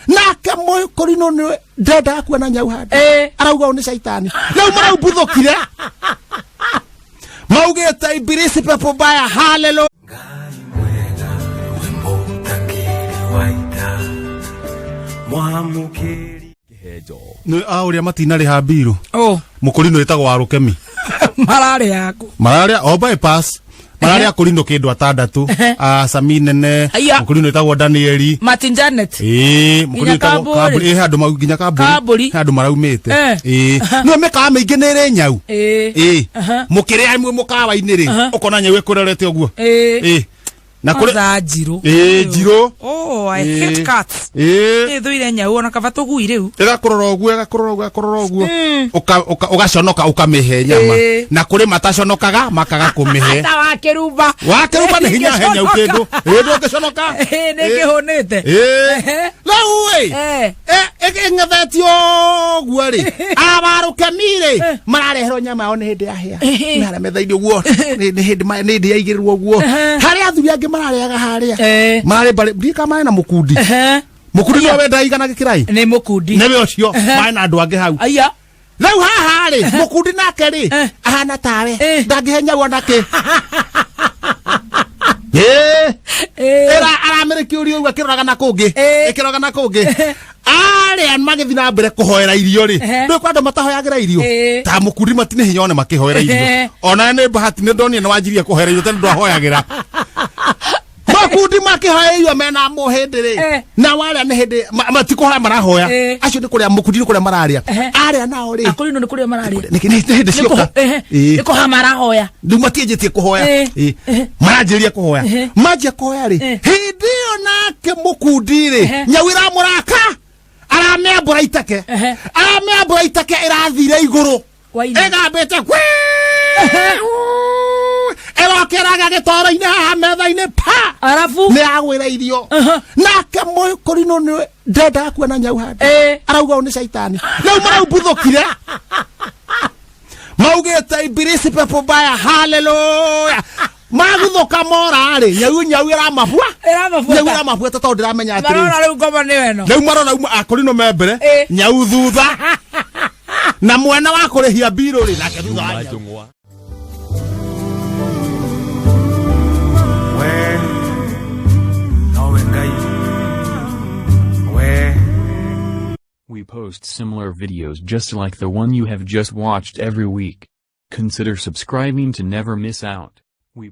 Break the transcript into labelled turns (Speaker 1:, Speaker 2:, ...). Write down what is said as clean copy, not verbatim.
Speaker 1: Nake mũkũrinũ nĩ ndendaga kuona nyau handũ. Arauga ũyũ nĩ caitani. Rĩu maraumbuthũkire maugĩte ibilisi pepo mbaya. Haleluya.
Speaker 2: Ngai mwega, rwĩmbo ũtakĩrĩ wa ita, mwamũkĩri.
Speaker 1: Nĩ a ũrĩa matinarĩha mbirũ.
Speaker 3: Oh.
Speaker 1: Mũkũrinũ ĩtagwo wa rũkemi.
Speaker 3: Mararĩ yaku.
Speaker 1: Mararĩa o bypass, mararĩa kũrinũ kĩndũ atandatũ a Sami nene.
Speaker 3: Aya.
Speaker 1: Mũkũrinũ ĩtagwo Danieli.
Speaker 3: Martin Janet.
Speaker 1: Ĩĩ, mũkũrinũ
Speaker 3: Nginya
Speaker 1: ĩtagwo
Speaker 3: Kambũri.
Speaker 1: Kambũri. Ĩĩ, he andũ mau nginya Kambũri.
Speaker 3: Kambũri.
Speaker 1: He andũ maraumĩte. Ĩĩ, no mĩkawa mĩingĩ nĩ ĩrĩ nyau. Ĩĩ, mũkĩrĩa ĩmwe mũkawa-inĩ rĩ, ũkona nyau ĩkũrorete ũguo. Ĩĩ, na kũrĩ
Speaker 3: Kwanza njirũ.
Speaker 1: Ĩĩ, njirũ.
Speaker 3: Oh, I
Speaker 1: Ĩĩ.
Speaker 3: hate cats.
Speaker 1: Ĩĩ.
Speaker 3: Nĩ thũire nyau ona kaba tũgui rĩu.
Speaker 1: Ĩgakũrora ũguo, ĩgakũrora ũguo, ĩgakũrora ũguo. Ũgaconoka ũkamĩhe nyama. Na kũrĩ mataconokaga makaga kũmĩhe.
Speaker 3: Ta wa kĩrumba.
Speaker 1: Wakĩrumba nĩ hinya he nyau kĩndũ. Ĩĩ, ndũngĩconoka.
Speaker 3: Ĩĩ, nĩ kĩhũnĩte.
Speaker 1: Ĩĩ. Rĩu ĩ, ĩng'ethetio ũguo rĩ, awarũkemi rĩ, marareherwo nyama yao nĩ hĩndĩ yahĩa. Nĩ harĩa metha-inĩ ũguo, nĩ hĩndĩ nĩ hĩndĩ yaigĩrĩrwo ũguo. Harĩa athuri angĩ mararĩaga harĩa. Mararĩ mbarĩ, ndiũĩ kana marĩ na mũkundi. Mũkundi nĩwe wendaga igana gĩkĩrai?
Speaker 3: Nĩ mũkundi.
Speaker 1: Nĩwe ũcio, marĩ na andũ angĩ hau.
Speaker 3: Aya.
Speaker 1: Rĩu haha rĩ, mũkundi nake rĩ, ahana tawe. Ndangĩhe nyau ona kĩ. Ĩĩ. Ĩra aramĩrĩkĩũria ũguo akĩroraga na kũngĩ. Ĩkĩroraga na kũngĩ. Arĩa magĩthiĩ na mbere kũhoera irio rĩ, ndũĩ kwa andũ matahoyagĩra irio. Ta mũkundi matinĩ hinya one makĩhoera irio. Ona nĩ bahati nĩ ndonire nĩ wanjirie kũhoera irio tondũ ndwahoyagĩra. Makundi makĩhoya irio mena mũhĩndĩ rĩ, na warĩa nĩ hĩndĩ matikũhoya marahoya. Acio nĩ kũrĩa mũkundi nĩ kũrĩa mararĩa. Arĩa nao rĩ.
Speaker 3: Akũrinũ nĩ kũrĩa mararĩa.
Speaker 1: Nĩ hĩndĩ cioka.
Speaker 3: Nĩ kũhoya marahoya.
Speaker 1: Rĩu matianjĩtie kũhoya. Maranjĩrĩria kũhoya. Manjia kũhoya rĩ, hĩndĩ ĩyo nake mũkundi rĩ, nyau ĩramũraka, aramĩambũra iteke. Aramĩambũra iteke ĩrathire igũrũ.
Speaker 3: Waina.
Speaker 1: Ĩgambĩte kwĩ ĩrokeraga gĩtoro-inĩ haha metha-inĩ pa.
Speaker 3: Arabu.
Speaker 1: Nĩ yagwĩra irio. Nake mũkũrinũ nĩ ndendaga kuona nyau handũ. Arauga ũyũ nĩ caitani. Rĩu maraumbuthũkire maugĩte ibilisi pepo mbaya. Haleluya. Maguthũka mora rĩ, nyau nyau ĩramabua.
Speaker 3: Ĩramabuata.
Speaker 1: Nyau ĩramabuata tondũ ndĩramenya atĩrĩ.
Speaker 3: Marona rĩu ngoma nĩyo ĩno.
Speaker 1: Rĩu marona akũrinũ me mbere, nyau thutha, na mwena wa kũrĩhia mbirũ rĩ nake thutha wa nyau.
Speaker 2: We, nowe Ngai. We.
Speaker 4: We post similar videos just like the one you have just watched every week. Consider subscribing to never miss out. We